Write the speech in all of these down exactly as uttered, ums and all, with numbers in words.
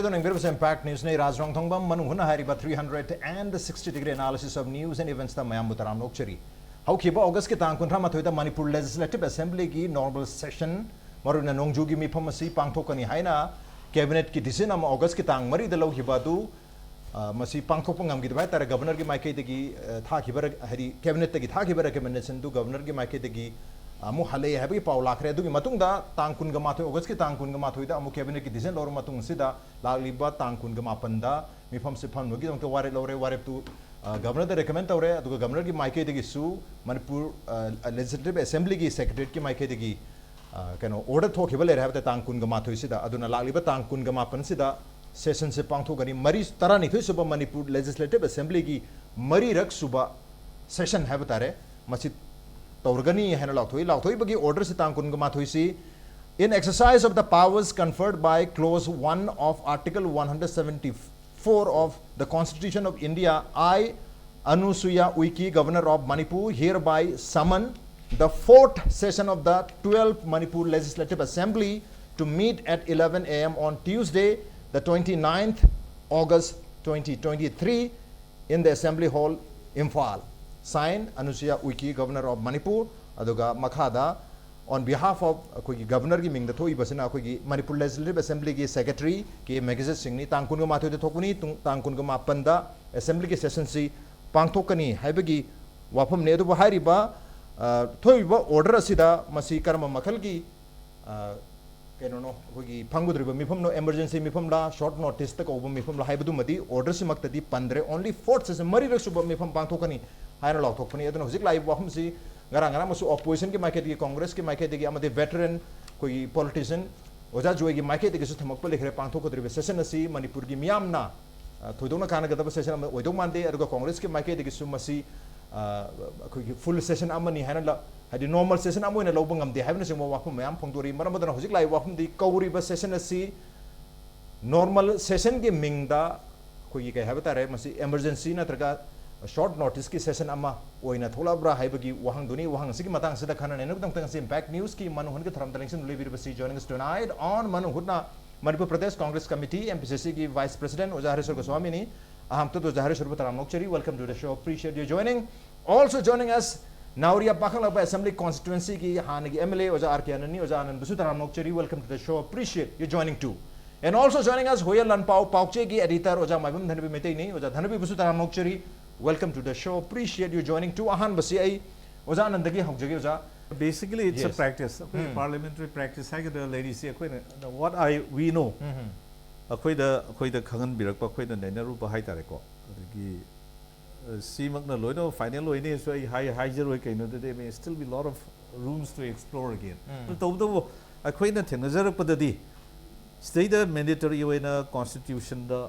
ꯅꯪꯕꯤꯔꯕꯁꯦ Impact News ꯅꯤ꯫ ꯔꯥꯖ ꯔꯣꯡꯊꯣꯡꯕꯝ ꯃꯅꯨꯡ ꯍꯨꯠꯅ ꯍꯥꯏꯔꯤꯕ three hundred and sixty degree analysis of news and events ꯇ ꯃꯌꯥꯝꯕꯨ ꯇꯔꯥꯝꯅ ꯑꯣꯛꯆꯔꯤ꯫ ꯍꯧꯈꯤꯕ August ꯀꯤ ꯇꯥꯡ ꯀꯨꯟꯊ꯭ꯔꯥ ꯃꯥꯊꯣꯏꯗ ꯃꯅꯤꯄꯨꯔ Legislative Assembly ꯒꯤ normal session, ꯃꯔꯨꯑꯣꯏꯅ ꯅꯣꯡꯖꯨꯒꯤ ꯃꯤꯐꯝ ꯑꯁꯤ ꯄꯥꯡꯊꯣꯛꯀꯅꯤ ꯍꯥꯏꯅ Cabinet ꯀꯤ decision ꯑꯃ August ꯀꯤ ꯇꯥꯡ ꯃꯔꯤꯗ ꯂꯧꯈꯤꯕ ꯑꯗꯨ, ꯑ, ꯃꯁꯤ ꯄꯥꯡꯊꯣꯛꯄ ꯉꯝꯈꯤꯗꯕ ꯍꯥꯏꯇꯥꯔꯦ꯫ Governor ꯒꯤ ꯃꯥꯏꯀꯩꯗꯒꯤ, ꯑ, ꯊꯥꯈꯤꯕ ꯔꯦ-, ꯍꯥꯏꯗꯤ Cabinet ꯇꯒꯤ ꯊꯥꯈꯤꯕ recommendation ꯗꯨ Governor ꯒꯤ ꯃꯥꯏꯀꯩꯗꯒꯤ ꯑꯃꯨꯛ ꯍꯜꯂꯛꯑꯦ ꯍꯥꯏꯕꯒꯤ ꯄꯥꯎ ꯂꯥꯛꯈ꯭ꯔꯦ꯫ ꯑꯗꯨꯒꯤ ꯃꯇꯨꯡꯗ ꯇꯥꯡ ꯀꯨꯟꯒ ꯃꯥꯊꯣꯏ, August ꯀꯤ ꯇꯥꯡ ꯀꯨꯟꯒ ꯃꯥꯊꯣꯏꯗ ꯑꯃꯨꯛ Cabinet ꯀꯤ decision ꯂꯧꯔꯕ ꯃꯇꯨꯡ ꯑꯁꯤꯗ ꯂꯥꯛꯂꯤꯕ ꯇꯥꯡ ꯀꯨꯟꯒ ꯃꯥꯄꯟꯗ ꯃꯤꯐꯝꯁꯤ ꯐꯝꯅꯕꯒꯤꯗꯃꯛꯇ ꯋꯥꯔꯦꯞ ꯂꯧꯔꯦ꯫ ꯋꯥꯔꯦꯞꯇꯨ, ꯑ, Governor ꯗ recommend ꯇꯧꯔꯦ꯫ ꯑꯗꯨꯒ Governor ꯒꯤ ꯃꯥꯏꯀꯩꯗꯒꯤꯁꯨ ꯃꯅꯤꯄꯨꯔ, ꯑ, Legislative Assembly ꯒꯤ Secretariat ꯀꯤ ꯃꯥꯏꯀꯩꯗꯒꯤ, ꯑ, ꯀꯩꯅꯣ, order ꯊꯣꯛꯈꯤꯕ ꯂꯩꯔꯦ ꯍꯥꯏꯕ ꯇꯥꯏ ꯇꯥꯡ ꯀꯨꯟꯒ ꯃꯥꯊꯣꯏꯁꯤꯗ꯫ ꯑꯗꯨꯅ ꯂꯥꯛꯂꯤꯕ ꯇꯥꯡ ꯀꯨꯟꯒ ꯃꯥꯄꯟꯁꯤꯗ session ꯁꯦ ꯄꯥꯡꯊꯣꯛꯀꯅꯤ꯫ ꯃꯔꯤ, ꯇꯔꯥꯅꯤꯊꯣꯏ ꯁꯨꯕ ꯃꯅꯤꯄꯨꯔ Legislative Assembly ꯒꯤ ꯃꯔꯤꯔꯛ ꯁꯨꯕ session ꯍꯥꯏꯕ ꯇꯥꯔꯦ, ꯃꯁꯤ ꯇꯧꯔꯒꯅꯤ ꯍꯥꯏꯅ ꯂꯥꯎꯊꯣꯛꯏ꯫ ꯂꯥꯎꯊꯣꯛꯏꯕꯒꯤ order ꯁꯤ ꯇꯥꯡ ꯀꯨꯟꯒ ꯃꯥꯊꯣꯏꯁꯤ, "In exercise of the powers conferred by clause one of Article one hundred seventy-four of the Constitution of India, I, Anusuiya Uikey, Governor of Manipur, hereby summon the fourth session of the twelfth Manipur Legislative Assembly to meet at eleven a m on Tuesday, the twenty-ninth August twenty twenty-three, in the Assembly Hall, Imphal." Sign, Anusuiya Uikey, Governor of Manipur꯫ ꯑꯗꯨꯒ ꯃꯈꯥꯗ, on behalf of ꯑꯩꯈꯣꯏꯒꯤ Governor ꯒꯤ ꯃꯤꯡꯗ ꯊꯣꯛꯏꯕꯁꯤꯅ ꯑꯩꯈꯣꯏꯒꯤ Manipur Legislative Assembly ꯒꯤ Secretary ꯀꯦ ꯃꯦꯘꯖꯤꯠ ꯁꯤꯡꯅꯤ꯫ ꯇꯥꯡ ꯀꯨꯟꯒ ꯃꯥꯊꯣꯏꯗ ꯊꯣꯛꯄꯅꯤ꯫ ꯇꯨꯡ-, ꯇꯥꯡ ꯀꯨꯟꯒ ꯃꯥꯄꯟꯗ Assembly ꯒꯤ session ꯁꯤ ꯄꯥꯡꯊꯣꯛꯀꯅꯤ ꯍꯥꯏꯕꯒꯤ ꯋꯥꯐꯝꯅꯤ꯫ ꯑꯗꯨꯕꯨ ꯍꯥꯏꯔꯤꯕ, ꯑ, ꯊꯣꯛꯏꯕ order ꯑꯁꯤꯗ ꯃꯁꯤ ꯀꯔꯝꯕ ꯃꯈꯜꯒꯤ, ꯑ, ꯀꯩꯅꯣꯅꯣ, ꯑꯩꯈꯣꯏꯒꯤ ꯐꯝꯒꯗꯧꯔꯤꯕ ꯃꯤꯐꯝꯅꯣ, emergency ꯃꯤꯐꯝꯂꯥ, short notice ꯇ ꯀꯧꯕ ꯃꯤꯐꯝꯂꯥ ꯍꯥꯏꯕꯗꯨꯃꯗꯤ order ꯁꯤꯃꯛꯇꯗꯤ ꯄꯟꯗ꯭ꯔꯦ꯫ Only fourth session, ꯃꯔꯤꯔꯛ ꯁꯨꯕ ꯃꯤꯐꯝ ꯄꯥꯡꯊꯣꯛꯀꯅꯤ ꯍꯥꯏꯅ ꯂꯥꯎꯊꯣꯛꯄꯅꯤ꯫ ꯑꯗꯨꯅ ꯍꯧꯖꯤꯛ ꯂꯥꯛꯏꯕ ꯋꯥꯐꯝꯁꯤ ꯉꯔꯥꯡ ꯉꯔꯥꯡꯃꯁꯨ opposition ꯒꯤ ꯃꯥꯏꯀꯩꯗꯒꯤ, Congress ꯀꯤ ꯃꯥꯏꯀꯩꯗꯒꯤ ꯑꯃꯗꯤ veteran ꯑꯩꯈꯣꯏꯒꯤ politician ꯑꯣꯖꯥ ꯖꯣꯏꯒꯤ ꯃꯥꯏꯀꯩꯗꯒꯤꯁꯨ ꯊꯝꯃꯛꯄ ꯂꯩꯈ꯭ꯔꯦ꯫ ꯄꯥꯡꯊꯣꯛꯀꯗꯧꯔꯤꯕ session ꯑꯁꯤ ꯃꯅꯤꯄꯨꯔꯒꯤ ꯃꯤꯌꯥꯝꯅ, ꯑ, ꯊꯣꯏꯗꯣꯛꯅ ꯀꯥꯟꯅꯒꯗꯕ session ꯑꯃ ꯑꯣꯏꯗꯧ ꯃꯥꯟꯗꯦ꯫ ꯑꯗꯨꯒ Congress ꯀꯤ ꯃꯥꯏꯀꯩꯗꯒꯤꯁꯨ ꯃꯁꯤ, ꯑ, ꯑꯩꯈꯣꯏꯒꯤ full session ꯑꯃꯅꯤ ꯍꯥꯏꯅ ꯂ-, ꯍꯥꯏꯗꯤ normal session ꯑꯃ ꯑꯣꯏꯅ ꯂꯧꯕ ꯉꯝꯗꯦ ꯍꯥꯏꯕꯅꯆꯤꯡꯕ ꯋꯥꯐꯝ ꯃꯌꯥꯝ ꯐꯣꯡꯗꯣꯔꯤ꯫ ꯃꯔꯝ ꯑꯗꯨꯅ ꯍꯧꯖꯤꯛ ꯂꯥꯛꯏꯕ ꯋꯥꯐꯝꯗꯤ ꯀꯧꯔꯤꯕ session ꯑꯁꯤ normal session ꯒꯤ ꯃꯤꯡꯗ ꯑꯩꯈꯣꯏꯒꯤ ꯀꯩ ꯍꯥꯏꯕ ꯇꯥꯔꯦ, ꯃꯁꯤ emergency ꯅꯠꯇ꯭ꯔꯒ short notice ꯀꯤ session ꯑꯃ ꯑꯣꯏꯅ ꯊꯣꯛꯂꯛꯑꯕ꯭ꯔꯥ ꯍꯥꯏꯕꯒꯤ ꯋꯥꯍꯪꯗꯨꯅꯤ꯫ ꯋꯥꯍꯪ ꯑꯁꯤꯒꯤ ꯃꯇꯥꯡꯁꯤꯗ ꯈꯟꯅ ꯅꯩꯅꯕꯒꯤꯗꯃꯛꯇ ꯉꯁꯤ Impact News ꯀꯤ ꯃꯅꯨꯡ ꯍꯨꯠꯀꯤ ꯊꯧꯔꯝꯗ ꯂꯦꯡꯁꯤꯟꯗꯨꯅ ꯂꯩꯕꯤꯔꯤꯕꯁꯤ, joining us tonight on ꯃꯅꯨꯡ ꯍꯨꯠꯅ, Manipur Pradesh Congress Committee, M P C C ꯒꯤ Vice President ꯑꯣꯖꯥ ꯍꯔꯦꯁ꯭ꯋꯔ ꯒꯣꯁ꯭ꯋꯥꯃꯤꯅꯤ꯫ ꯑꯍꯥꯟꯕꯗ ꯑꯣꯖꯥ ꯍꯔꯦꯁ꯭ꯋꯔꯕꯨ ꯇꯔꯥꯝꯅ ꯑꯣꯛꯆꯔꯤ, welcome to the show, appreciate you joining. Also joining us, Nauriya ꯄꯥꯈꯪꯂꯥꯛꯄ Assembly Constituency ꯒꯤ ꯍꯥꯟꯅꯒꯤ M L A ꯑꯣꯖꯥ R K Anand ꯅꯤ꯫ ꯑꯣꯖꯥ ꯑꯅꯟꯕꯨꯁꯨ ꯇꯔꯥꯝꯅ ꯑꯣꯛꯆꯔꯤ, welcome to the show, appreciate you joining too. And also joining us, ꯍꯣꯌꯦꯜ Lanpao ꯄꯥꯎꯆꯦꯒꯤ editor ꯑꯣꯖꯥ ꯃꯥꯏꯕꯝ ꯙꯅꯕꯤ ꯃꯩꯇꯩꯅꯤ꯫ ꯑꯣꯖꯥ ꯙꯅꯕꯤꯕꯨꯁꯨ ꯇꯔꯥꯝꯅ ꯑꯣꯛꯆꯔꯤ, welcome to the show, appreciate you joining too. ꯑꯍꯥꯟꯕꯁꯤ ꯑꯩ ꯑꯣꯖꯥ ꯑꯅꯟꯗꯒꯤ ꯍꯧꯖꯒꯦ, ꯑꯣꯖꯥ꯫ Basically, it's a Yes. practice. ꯑꯩꯈꯣꯏ Hmm. Parliamentary practice ꯍꯥꯏꯒꯗ꯭ꯔꯥ ꯂꯩꯔꯤꯁꯤ ꯑꯩꯈꯣꯏꯅ, what I, we know. ꯎꯝ, ꯎꯝ꯫ ꯑꯩꯈꯣꯏꯗ, ꯑꯩꯈꯣꯏꯗ ꯈꯪꯍꯟꯕꯤꯔꯛꯄ, ꯑꯩꯈꯣꯏꯅ ꯅꯩꯅꯔꯨꯕ ꯍꯥꯏꯇꯥꯔꯦꯀꯣ꯫ ꯑꯗꯒꯤ, ꯑ, ꯁꯤꯃꯛꯅ ꯂꯣꯏꯅ final ꯑꯣꯏꯅꯤ ꯍꯥꯏꯁꯨ ꯑꯩ ꯍꯥꯏ-, ꯍꯥꯏꯖꯔꯣꯏ꯫ ꯀꯩꯅꯣꯗꯗꯤ, I mean, still be lot of rooms to explore again. ꯎꯝ꯫ ꯑꯗꯨ ꯇꯧꯕꯇꯕꯨ ꯑꯩꯈꯣꯏꯅ ꯊꯦꯡꯅꯖꯔꯛꯄꯗꯗꯤ, ꯁꯤꯗꯩꯗ mandatory ꯑꯣꯏꯅ Constitutionꯗ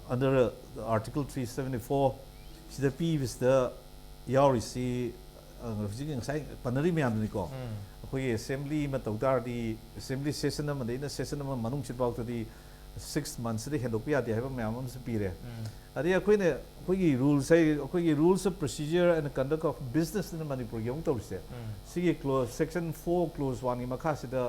under Article three seventy four ꯁꯤꯗ ꯄꯤꯕꯁꯤꯗ ꯌꯥꯎꯔꯤꯁꯤ, ꯑ, ꯍꯧꯖꯤꯛꯀꯤ ꯉꯁꯥꯏ ꯄꯟꯅꯔꯤ ꯃꯌꯥꯝꯗꯨꯅꯤꯀꯣ꯫ ꯎꯝ꯫ ꯑꯩꯈꯣꯏꯒꯤ Assembly ꯑꯃ ꯇꯧ ꯇꯥꯔꯗꯤ, Assembly session ꯑꯃꯗꯩꯅ session ꯑꯃ ꯃꯅꯨꯡꯁꯤꯐꯥꯎꯗꯗꯤ six monthsꯁꯤꯗ ꯍꯦꯟꯗꯣꯛꯄ ꯌꯥꯗꯦ ꯍꯥꯏꯕ ꯃꯌꯥꯝ ꯑꯃꯁꯨ ꯄꯤꯔꯦ꯫ ꯎꯝ꯫ ꯑꯗꯩ ꯑꯩꯈꯣꯏꯅ ꯑꯩꯈꯣꯏꯒꯤ rules ꯍꯥꯏ, ꯑꯩꯈꯣꯏꯒꯤ Rules of Procedure and Conduct of Businessꯅ ꯃꯅꯤꯄꯨꯔꯒꯤ ꯑꯃꯨꯛ ꯇꯧꯔꯤꯁꯦ꯫ ꯎꯝ꯫ ꯁꯤꯒꯤ clause, section four clause oneꯒꯤ ꯃꯈꯥꯁꯤꯗ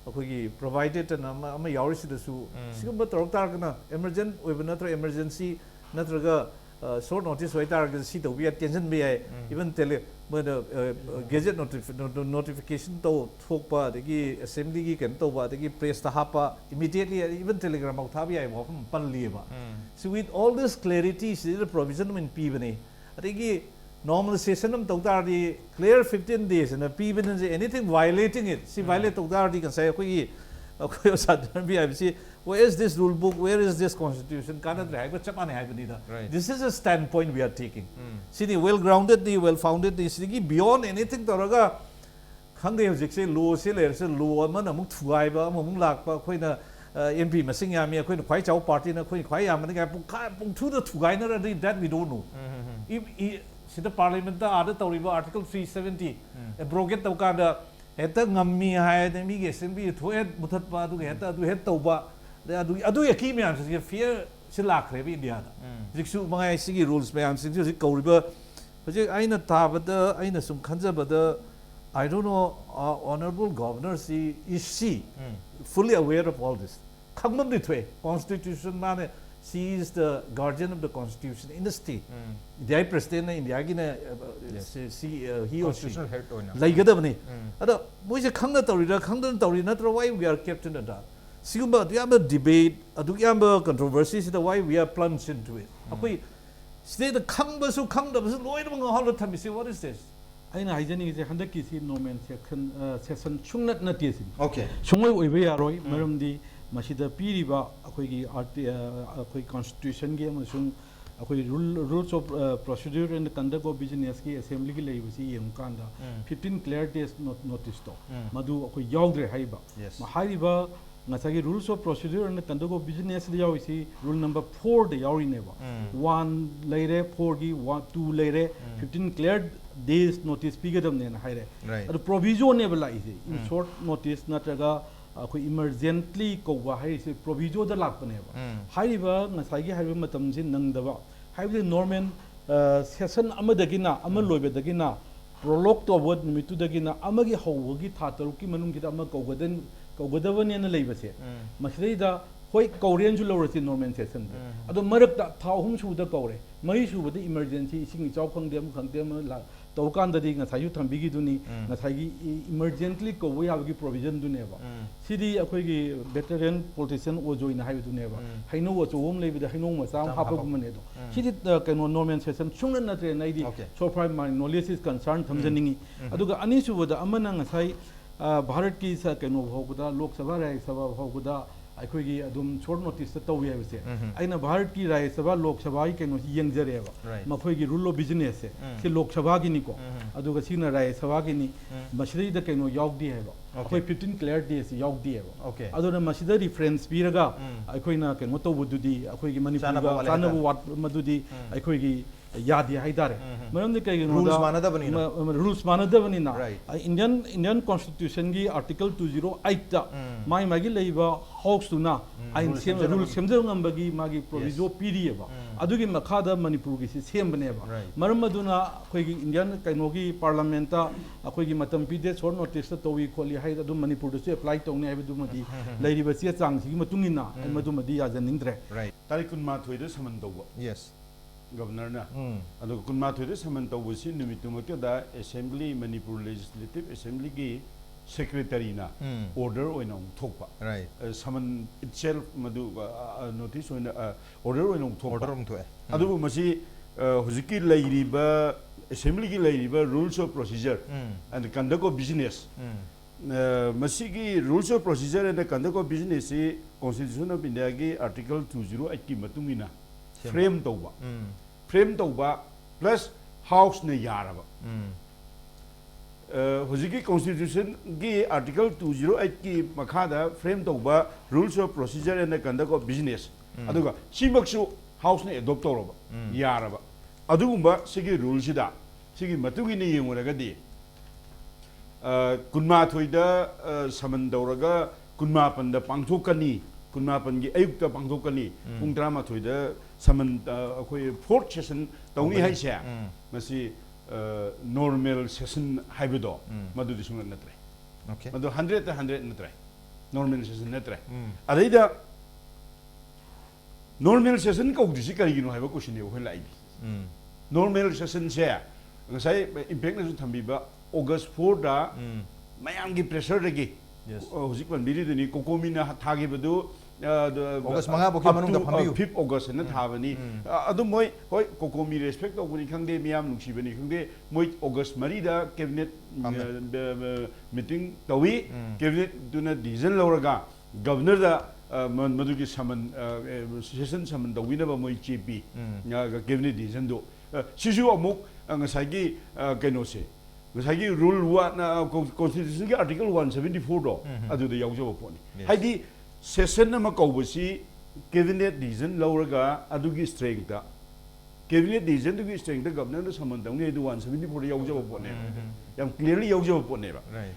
ꯑꯩꯈꯣꯏꯒꯤ provided ꯑꯅ ꯑꯃ, ꯑꯃ ꯌꯥꯎꯔꯤꯁꯤꯗꯁꯨ, ꯎꯝ꯫ ꯁꯤꯒꯨꯝꯕ ꯇꯧꯔꯛ ꯇꯥꯔꯒꯅ emergent ꯑꯣꯏꯕ ꯅꯠꯇ꯭ꯔꯒ emergency ꯅꯠꯇ꯭ꯔꯒ, ꯑ, short notice ꯑꯣꯏꯇꯥꯔꯒꯗꯤ ꯁꯤ ꯇꯧꯕ ꯌꯥꯏ, ꯇꯦꯟꯁꯤꯟꯕ ꯌꯥꯏ꯫ ꯎꯝ꯫ Even tele-, ꯃꯣꯏꯅ, ꯑ, gazette notif-, no-, no-, notification ꯇꯧ-, ꯊꯣꯛꯄ, ꯑꯗꯒꯤ Assemblyꯒꯤ ꯀꯩꯅꯣ ꯇꯧꯕ, ꯑꯗꯒꯤ pressꯇ ꯍꯥꯞꯄ, immediately even telegram ꯐꯥꯎ ꯊꯥꯕ ꯌꯥꯏꯕ ꯋꯥꯐꯝ ꯄꯜꯂꯤꯑꯕ꯫ ꯎꯝ꯫ So with all this clarity ꯁꯤꯗ provision ꯑꯃ ꯄꯤꯕꯅꯤ꯫ ꯑꯗꯒꯤ normal session ꯑꯃ ꯇꯧ ꯇꯥꯔꯗꯤ clear fifteen days ꯑꯅ ꯄꯤꯕꯅꯤ꯫ Anything violating it, ꯁꯤ ꯎꯝ꯫ violate ꯇꯧ ꯇꯥꯔꯗꯤ ꯉꯁꯥꯏ ꯑꯩꯈꯣꯏꯒꯤ, ꯑꯩꯈꯣꯏ ꯑꯣꯖꯥ ꯙꯅꯕꯤ ꯍꯥꯏꯕꯁꯤ, "Where is this rule book? Where is this constitution?" ꯀꯥꯟꯅꯗ꯭ꯔꯦ ꯍꯥꯏꯕ ꯆꯞ ꯃꯥꯟꯅꯩ ꯍꯥꯏꯕꯅꯤꯗ꯫ Right. This is a standpoint we are taking. ꯎꯝ꯫ ꯁꯤꯅꯤ well groundedꯅꯤ, well foundedꯅꯤ꯫ ꯁꯤꯗꯒꯤ beyond anything ꯇꯧꯔꯒ, ꯈꯪꯗꯦ, ꯍꯧꯖꯤꯛꯁꯦ lawꯁꯦ ꯂꯩꯔꯁꯨ law ꯑꯃꯅ ꯑꯃꯨꯛ ꯊꯨꯒꯥꯏꯕ, ꯑꯃꯃꯨꯛ ꯂꯥꯛꯄ, ꯑꯩꯈꯣꯏꯅ, ꯑ, M P ꯃꯁꯤꯡ ꯌꯥꯝꯃꯤ, ꯑꯩꯈꯣꯏꯅ ꯈ꯭ꯋꯥꯏ ꯆꯥꯎꯕ partyꯅ, ꯑꯩꯈꯣꯏꯅ ꯈ꯭ꯋꯥꯏ ꯌꯥꯝꯕꯅꯤ ꯀꯥꯏ ꯄꯨꯡꯈꯥꯏ ꯄꯨꯡꯊꯨꯗ ꯊꯨꯒꯥꯏꯅꯔꯗꯤ, that we don't know. Um, um, um. E-, E-, ꯁꯤꯗ Parliamentꯇ ꯑꯥꯗ ꯇꯧꯔꯤꯕ Article three seventy ꯎꯝ꯫ abrogate ꯇꯧꯀꯥꯟꯗ ꯍꯦꯛꯇ ꯉꯝꯃꯤ ꯍꯥꯏꯗꯅ ꯃꯤꯒꯤ Assembly ꯊꯣꯛ ꯍꯦꯛ ꯃꯨꯊꯠꯄ, ꯑꯗꯨꯒ ꯍꯦꯛꯇ ꯑꯗꯨ ꯍꯦꯛ ꯇꯧꯕ, ꯑꯗꯩ ꯑꯗꯨꯒꯤ, ꯑꯗꯨꯒꯤ ꯑꯀꯤ ꯃꯌꯥꯝꯁꯤꯒꯤ fearꯁꯤ ꯂꯥꯛꯈ꯭ꯔꯦꯕ Indiaꯗ꯫ ꯎꯝ꯫ ꯍꯧꯖꯤꯛꯁꯨ ꯃꯉꯥꯏ ꯁꯤꯒꯤ rules ꯃꯌꯥꯝꯁꯤꯡꯁꯤ ꯍꯧꯖꯤꯛ ꯀꯧꯔꯤꯕ, ꯍꯧꯖꯤꯛ ꯑꯩꯅ ꯇꯥꯕꯗ, ꯑꯩꯅ ꯁꯨꯝ ꯈꯟꯖꯕꯗ, I don't know, uh, Honorable Governorꯁꯤ, is she um. fully aware of all this? ꯈꯪꯐꯝꯗꯤ ꯊꯣꯛꯑꯦ꯫ Constitution ꯃꯥꯅ, she is the guardian of the constitution in the state. Um. India president ꯅ India ꯒꯤꯅ Yes. ꯁꯤ ꯁꯤ he or she Constitutional head ꯑꯣꯏꯅ ꯂꯩꯒꯗꯕꯅꯤ꯫ ꯎꯝ꯫ ꯑꯗꯣ ꯃꯣꯏꯁꯦ ꯈꯪꯅ ꯇꯧꯔꯤꯔꯥ ꯈꯪꯗꯅ ꯇꯧꯔꯤ ꯅꯠꯇ꯭ꯔ why we are kept in the dark? ꯁꯤꯒꯨꯝꯕ ꯑꯗꯨ ꯌꯥꯝꯕ debate, ꯑꯗꯨ ꯌꯥꯝꯕ controversy ꯁꯤꯗ why we are plunged into it? ꯑꯩꯈꯣꯏ ꯁꯤꯗꯩꯗ ꯈꯪꯕꯁꯨ ꯈꯪꯗꯕꯁꯨ ꯂꯣꯏꯅꯃꯛ ꯉꯥꯎꯍꯜꯂ ꯊꯝꯃꯤꯁꯤ, what is this? ꯑꯩꯅ ꯍꯥꯏꯖꯅꯤꯡꯉꯤꯁꯦ ꯍꯟꯗꯛꯀꯤꯁꯤ normal session, ꯑ, session ꯁꯨꯡꯅꯠ ꯅꯠꯇꯦ ꯁꯤꯅꯤ꯫ Okay. ꯁꯨꯡꯑꯣꯏ ꯑꯣꯏꯕ ꯌꯥꯔꯣꯏ꯫ ꯃꯔꯝꯗꯤ ꯃꯁꯤꯗ ꯄꯤꯔꯤꯕ ꯑꯩꯈꯣꯏꯒꯤ ꯑꯥꯔꯇꯤ-, ꯑ, ꯑꯩꯈꯣꯏ constitution ꯒꯤ ꯑꯃꯁꯨꯡ ꯑꯩꯈꯣꯏ rule, rules of, ꯑ, procedure and conduct of business ꯀꯤ assembly ꯒꯤ ꯂꯩꯕꯁꯤ ꯌꯦꯡꯉꯀꯥꯟꯗ ꯎꯝ꯫ fifteen clear days not-, notice ꯇꯣ ꯎꯝ꯫ ꯃꯗꯨ ꯑꯩꯈꯣꯏ ꯌꯥꯎꯗ꯭ꯔꯦ ꯍꯥꯏꯔꯤꯕ꯫ Yes. ꯃ-, ꯍꯥꯏꯔꯤꯕ ꯉꯁꯥꯏꯒꯤ rules of procedure and conduct of business the ꯌꯥꯎꯔꯤꯁꯤ rule number four the ꯌꯥꯎꯔꯤꯅꯦꯕ꯫ Um. One ꯂꯩꯔꯦ, four ꯒꯤ one, two ꯂꯩꯔꯦ, ꯎꯝ꯫ fifteen clear days notice ꯄꯤꯒꯗꯕꯅꯦꯅ ꯍꯥꯏꯔꯦ꯫ Right. ꯑꯗꯨ proviso ꯅꯦꯕ ꯂꯥꯛꯏꯁꯦ, in ꯎꯝ꯫ short notice ꯅꯠꯇ꯭ꯔꯒ ꯑꯩꯈꯣꯏ emergently ꯀꯧꯕ ꯍꯥꯏꯔꯤꯁꯦ proviso ꯗ ꯂꯥꯛꯄꯅꯦꯕ꯫ ꯎꯝ꯫ ꯍꯥꯏꯔꯤꯕ ꯉꯁꯥꯏꯒꯤ ꯍꯥꯏꯔꯤꯕ ꯃꯇꯝꯁꯤ ꯅꯪꯗꯕ, ꯍꯥꯏꯕꯗꯤ normal, ꯑ, session ꯑꯃꯗꯒꯤꯅ ꯑꯃ ꯎꯝ꯫ ꯂꯣꯏꯕꯗꯒꯤꯅ prorogue ꯇꯧꯕ ꯅꯨꯃꯤꯠꯇꯨꯗꯒꯤꯅ ꯑꯃꯒꯤ ꯍꯧꯕꯒꯤ ꯊꯥ ꯇꯔꯨꯛꯀꯤ ꯃꯅꯨꯡꯁꯤꯗ ꯑꯃ ꯀꯧꯒꯗ-, ꯀꯧꯒꯗꯕꯅꯦꯅ ꯂꯩꯕꯁꯦ, ꯎꯝ꯫ ꯃꯁꯤꯗꯩꯗ ꯍꯣꯏ ꯀꯧꯔꯦꯅꯁꯨ ꯂꯧꯔꯁꯤ normal session ꯁꯦ꯫ ꯎꯝ꯫ ꯑꯗꯣ ꯃꯔꯛꯇ ꯊꯥ ꯑꯍꯨꯝ ꯁꯨꯕꯗ ꯀꯧꯔꯦ, ꯃꯔꯤ ꯁꯨꯕꯗ emergency ꯏꯁꯤꯡ ꯏꯆꯥꯎ ꯈꯪꯗꯦ ꯑꯃ ꯈꯪꯗꯦ ꯑꯃ ꯂꯥ-, ꯇꯧꯔꯀꯥꯟꯗꯗꯤ ꯉꯁꯥꯏꯁꯨ ꯊꯝꯕꯤꯈꯤꯗꯨꯅꯤ, ꯎꯝ꯫ ꯉꯁꯥꯏꯒꯤ ꯏ-, emergently ꯀꯧꯕ ꯌꯥꯕꯒꯤ provision ꯗꯨꯅꯦꯕ꯫ ꯎꯝ꯫ ꯁꯤꯗꯤ ꯑꯩꯈꯣꯏꯒꯤ veteran politician ꯑꯣꯖꯣꯏꯅ ꯍꯥꯏꯕꯗꯨꯅꯦꯕ꯫ ꯎꯝ꯫ ꯍꯩꯅꯧ ꯑꯆꯧꯕ ꯑꯃ ꯂꯩꯕꯗ ꯍꯩꯅꯧ ꯃꯆꯥ ꯑꯃ ꯃꯆꯥ ꯑꯃ ꯍꯥꯞꯄꯒꯨꯝꯕꯅꯦ ꯑꯗꯣ꯫ ꯎꯝ꯫ ꯁꯤꯗꯤ, ꯑ, ꯀꯩꯅꯣ normal session ꯁꯨꯡꯅꯠ ꯅꯠꯇ꯭ꯔꯦꯅ ꯑꯩꯗꯤ Okay. so far my knowledge is concerned ꯊꯝꯖꯅꯤꯡꯉꯤ꯫ ꯎꯝ꯫ ꯑꯗꯨꯒ ꯑꯅꯤꯁꯨꯕꯗ ꯑꯃꯅ ꯉꯁꯥꯏ, ꯑ, ꯚꯥꯔꯠꯀꯤ ꯁ-, ꯀꯩꯅꯣ ꯐꯥꯎꯕꯗ, ꯂꯣꯛ ꯁꯚꯥ, ꯔꯥꯖ꯭ꯌ ꯁꯚꯥ ꯐꯥꯎꯕꯗ ꯑꯩꯈꯣꯏꯒꯤ ꯑꯗꯨꯝ short notice ꯇ ꯇꯧꯏ ꯍꯥꯏꯕꯁꯦ꯫ ꯎꯝ꯫ ꯑꯩꯅ ꯚꯥꯔꯠꯀꯤ ꯔꯥꯖ꯭ꯌ ꯁꯚꯥ, ꯂꯣꯛ ꯁꯚꯥꯒꯤ ꯀꯩꯅꯣꯁꯤ ꯌꯦꯡꯖꯔꯦꯕ꯫ Right. ꯃꯈꯣꯏꯒꯤ rule of business ꯁꯦ꯫ ꯎꯝ꯫ ꯁꯤ ꯂꯣꯛ ꯁꯚꯥꯒꯤꯅꯤꯀꯣ꯫ ꯎꯝ꯫ ꯑꯗꯨꯒ ꯁꯤꯅ ꯔꯥꯖ꯭ꯌ ꯁꯚꯥꯒꯤꯅꯤ꯫ ꯎꯝ꯫ ꯃꯁꯤꯗꯩꯗ ꯀꯩꯅꯣ ꯌꯥꯎꯗꯦ ꯍꯥꯏꯕ꯫ Okay. ꯑꯩꯈꯣꯏ fifteen clear days ꯁꯤ ꯌꯥꯎꯗꯦ ꯍꯥꯏꯕ꯫ Okay. ꯑꯗꯨꯅ ꯃꯁꯤꯗ reference ꯄꯤꯔꯒ ꯎꯝ꯫ ꯑꯩꯈꯣꯏꯅ ꯀꯩꯅꯣ ꯇꯧꯕꯗꯨꯗꯤ, ꯑꯩꯈꯣꯏꯒꯤ ꯃꯅꯤꯄꯨꯔꯒ ꯆꯥꯟꯅꯕ ꯋꯥꯠꯂꯦ ꯆꯥꯟꯅꯕ ꯍꯥꯏꯇꯥꯔꯦ꯫ ꯋꯥꯠꯄ ꯃꯗꯨꯗꯤ ꯎꯝ꯫ ꯑꯩꯈꯣꯏꯒꯤ ꯌꯥꯗꯦ ꯍꯥꯏꯇꯥꯔꯦ꯫ ꯎꯝ꯫ ꯃꯔꯝꯗꯤ ꯀꯩꯒꯤꯅꯣꯗ Rules ꯃꯥꯟꯅꯗꯕꯅꯤꯅ꯫ ꯃ-, ꯃ-, rules ꯃꯥꯟꯅꯗꯕꯅꯤꯅ꯫ Right. ꯑ, Indian, Indian constitution ꯒꯤ article two zero eight ꯇ ꯎꯝ꯫ ꯃꯥꯒꯤ ꯃꯥꯒꯤ ꯂꯩꯕ house ꯇꯨꯅ ꯎꯝ, ꯑꯥꯏꯟ rule ꯁꯦꯝ-, ꯁꯦꯝꯖꯕ rule ꯉꯝ- ꯁꯦꯝꯖꯕ ꯉꯝꯕꯒꯤ ꯃꯥꯒꯤ proviso Yes. ꯄꯤꯔꯤꯑꯕ꯫ ꯎꯝ꯫ ꯑꯗꯨꯒꯤ ꯃꯈꯥꯗ ꯃꯅꯤꯄꯨꯔꯒꯤꯁꯤ ꯁꯦꯝꯕꯅꯦꯕ꯫ Right. ꯃꯔꯝ ꯑꯗꯨꯅ ꯑꯩꯈꯣꯏꯒꯤ ꯏꯟꯗꯤꯌꯥꯟ ꯀꯩꯅꯣꯒꯤ ꯄꯥꯔꯂꯥꯃꯦꯟꯠꯇ ꯑꯩꯈꯣꯏꯒꯤ ꯃꯇꯝ ꯄꯤꯗꯦ, ꯁꯣꯔꯠ ꯅꯣꯇꯤꯁꯇ ꯇꯧꯏ ꯈꯣꯠꯂꯤ ꯍꯥꯏ, ꯑꯗꯨꯝ ꯃꯅꯤꯄꯨꯔꯗꯁꯨ ꯑꯦꯄ꯭ꯂꯥꯏ ꯇꯧꯅꯤ ꯍꯥꯏꯕꯗꯨꯃꯗꯤ ꯂꯩꯔꯤꯕ ꯆꯦ ꯆꯥꯡꯁꯤꯒꯤ ꯃꯇꯨꯡ ꯏꯟꯅ ꯑꯩ ꯃꯗꯨꯃꯗꯤ ꯌꯥꯖꯅꯤꯡꯗ꯭ꯔꯦ꯫ Right. ꯇꯥꯔꯤꯛ ꯀꯨꯟꯃꯥꯊꯣꯏꯗ ꯁꯃꯟ ꯇꯧꯕ Yes. ꯒꯕꯅꯔꯅ꯫ ꯎꯝ. ꯑꯗꯨꯒ ꯀꯨꯟꯃꯥꯊꯣꯏꯗ ꯁꯃꯟ ꯇꯧꯕꯁꯤ ꯅꯨꯃꯤꯠꯇꯨꯃꯛꯇꯗ ꯑꯦꯁꯦꯝꯕ꯭ꯂꯤ, ꯃꯅꯤꯄꯨꯔ ꯂꯦꯖꯤꯁꯂꯦꯇꯤꯚ ꯑꯦꯁꯦꯝꯕ꯭ꯂꯤꯒꯤ ꯁꯦꯀ꯭ꯔꯦꯇꯔꯤꯅ ꯎꯝ. ꯑꯣꯔꯗꯔ ꯑꯣꯏꯅ ꯑꯃꯨꯛ ꯊꯣꯛꯄ꯫ Right. ꯁꯃꯟ ꯏꯠꯁꯦꯜꯐ ꯃꯗꯨ ꯅꯣꯇꯤꯁ ꯑꯣꯏꯅ, ꯑꯣꯔꯗꯔ ꯑꯣꯏꯅ ꯑꯃꯨꯛ ꯊꯣꯛꯄ꯫ Order ꯑꯃꯨꯛ ꯊꯣꯛꯑꯦ. ꯎꯝ. ꯑꯗꯨꯕꯨ ꯃꯁꯤ ꯑ, ꯍꯧꯖꯤꯛꯀꯤ ꯂꯩꯔꯤꯕ ꯑꯦꯁꯦꯝꯕ꯭ꯂꯤꯒꯤ ꯂꯩꯔꯤꯕ rules of procedure um. and conduct of business, ꯎꯝ. ꯑ, ꯃꯁꯤꯒꯤ rules of procedure and conduct of businessꯁꯤ Constitution of Indiaꯒꯤ Article two zero eightꯀꯤ ꯃꯇꯨꯡ ꯏꯟꯅ ꯁꯦꯝꯕ꯫ ꯐ꯭ꯔꯦꯝ ꯇꯧꯕ, ꯎꯝ. ꯐ꯭ꯔꯦꯝ ꯇꯧꯕ plus Houseꯅ ꯌꯥꯔꯕ꯫ ꯎꯝ. ꯑ, ꯍꯧꯖꯤꯛꯀꯤ Constitutionꯒꯤ Article two zero eightꯀꯤ ꯃꯈꯥꯗ ꯐ꯭ꯔꯦꯝ ꯇꯧꯕ rules of procedure and conduct of business, ꯎꯝ. ꯑꯗꯨꯒ ꯁꯤꯃꯛꯁꯨ Houseꯅ adopt ꯇꯧꯔꯕ, ꯎꯝ. ꯌꯥꯔꯕ꯫ ꯑꯗꯨꯒꯨꯝꯕ ꯁꯤꯒꯤ ruleꯁꯤꯗ, ꯁꯤꯒꯤ ꯃꯇꯨꯡ ꯏꯟꯅ ꯌꯦꯡꯉꯨꯔꯒꯗꯤ, ꯑ, ꯀꯨꯟꯃꯥꯊꯣꯏꯗ, ꯑ, ꯁꯃꯟ ꯇꯧꯔꯒ ꯀꯨꯟꯃꯥꯄꯟꯗ ꯄꯥꯡꯊꯣꯛꯀꯅꯤ, ꯀꯨꯟꯃꯥꯄꯟꯒꯤ ꯑꯌꯨꯛꯇ ꯄꯥꯡꯊꯣꯛꯀꯅꯤ, ꯎꯝ. ꯄꯨꯡ ꯇꯔꯥꯃꯥꯊꯣꯏꯗ ꯁꯃꯟ, ꯑ, ꯑꯩꯈꯣꯏ fourth session ꯇꯧꯅꯤ ꯇꯧꯒꯅꯤ꯫ ꯍꯥꯏꯁꯦ, ꯎꯝ. ꯃꯁꯤ, ꯑ, normal session ꯍꯥꯏꯕꯗꯣ, ꯎꯝ. ꯃꯗꯨꯗꯤ ꯁꯨꯡꯅꯠ ꯅꯠꯇ꯭ꯔꯦ꯫ Okay. ꯃꯗꯨ hundredꯇ hundred ꯅꯠꯇ꯭ꯔꯦ, normal session ꯅꯠꯇ꯭ꯔꯦ꯫ ꯎꯝ. ꯑꯗꯩꯗ normal session ꯀꯧꯗ꯭ꯔꯤꯁꯤ ꯀꯔꯤꯒꯤꯅꯣ ꯍꯥꯏꯕ questionꯅꯦꯕ ꯑꯩꯈꯣꯏ ꯂꯥꯛꯏꯗꯤ꯫ ꯎꯝ. Normal sessionꯁꯦ ꯉꯁꯥꯏ ꯏꯝꯄꯦꯛꯅꯁꯨ ꯊꯝꯕꯤꯕ August fourꯗ ꯎꯝ. ꯃꯌꯥꯝꯒꯤ pressureꯗꯒꯤ, Yes. ꯑ, ꯍꯧꯖꯤꯛ ꯄꯟꯕꯤꯔꯤꯗꯨꯅꯤ, COCOMIꯅ ꯊꯥꯈꯤꯕꯗꯨ, ꯑ, the, August uh, ꯃꯉꯥ ꯐꯥꯎꯒꯤ up ꯃꯅꯨꯡꯗ to, uh, ꯐꯝꯕꯤꯌꯨ꯫ fifth Augustꯅ ꯊꯥꯕꯅꯤ꯫ ꯎꯝ. ꯑ, ꯑꯗꯨ ꯃꯣꯏ, ꯍꯣꯏ, COCOMI respect ꯇꯧꯕꯅꯤ ꯈꯪꯗꯦ, ꯃꯤꯌꯥꯝ ꯅꯨꯡꯁꯤꯕꯅꯤ ꯈꯪꯗꯦ, ꯃꯣꯏ August ꯃꯔꯤꯗ cabinet, ꯐꯝꯃꯦ꯫ ꯑ, ꯕ-, ꯕ-, meeting ꯇꯧꯏ꯫ ꯎꯝ. Cabinetꯇꯨꯅ decision ꯂꯧꯔꯒ governorꯗ, ꯑ, ꯃ-, ꯃꯗꯨꯒꯤ summon, ꯑ, ꯑ, session summon ꯇꯧꯕꯤꯅꯕ ꯃꯣꯏ ꯆꯦ ꯄꯤ꯫ ꯎꯝ. ꯑ, cabinet decisionꯗꯨ꯫ ꯑ, ꯁꯤꯁꯨ ꯑꯃꯨꯛ, ꯑ, ꯉꯁꯥꯏꯒꯤ, ꯑ, ꯀꯩꯅꯣꯁꯦ, ꯉꯁꯥꯏꯒꯤ rule one, ꯑ, con-, Constitutionꯒꯤ Article one seventy fourꯗꯣ, ꯎꯝ. ꯑꯗꯨꯗ ꯌꯥꯎꯖꯕ ꯄꯣꯠꯅꯤ꯫ Yes. ꯍꯥꯏꯗꯤ session ꯑꯃ ꯀꯧꯕꯁꯤ cabinet decision ꯂꯧꯔꯒ ꯑꯗꯨꯒꯤ strengthꯇ, cabinet decisionꯗꯨꯒꯤ strengthꯇ governorꯅ summon ꯇꯧꯅꯤ ꯍꯥꯏꯗꯨ one seventy fourꯗ ꯌꯥꯎꯖꯕ ꯄꯣꯠꯅꯦꯕ꯫ ꯎꯝ. ꯌꯥꯝ clearly ꯌꯥꯎꯖꯕ ꯄꯣꯠꯅꯦꯕ꯫ Right.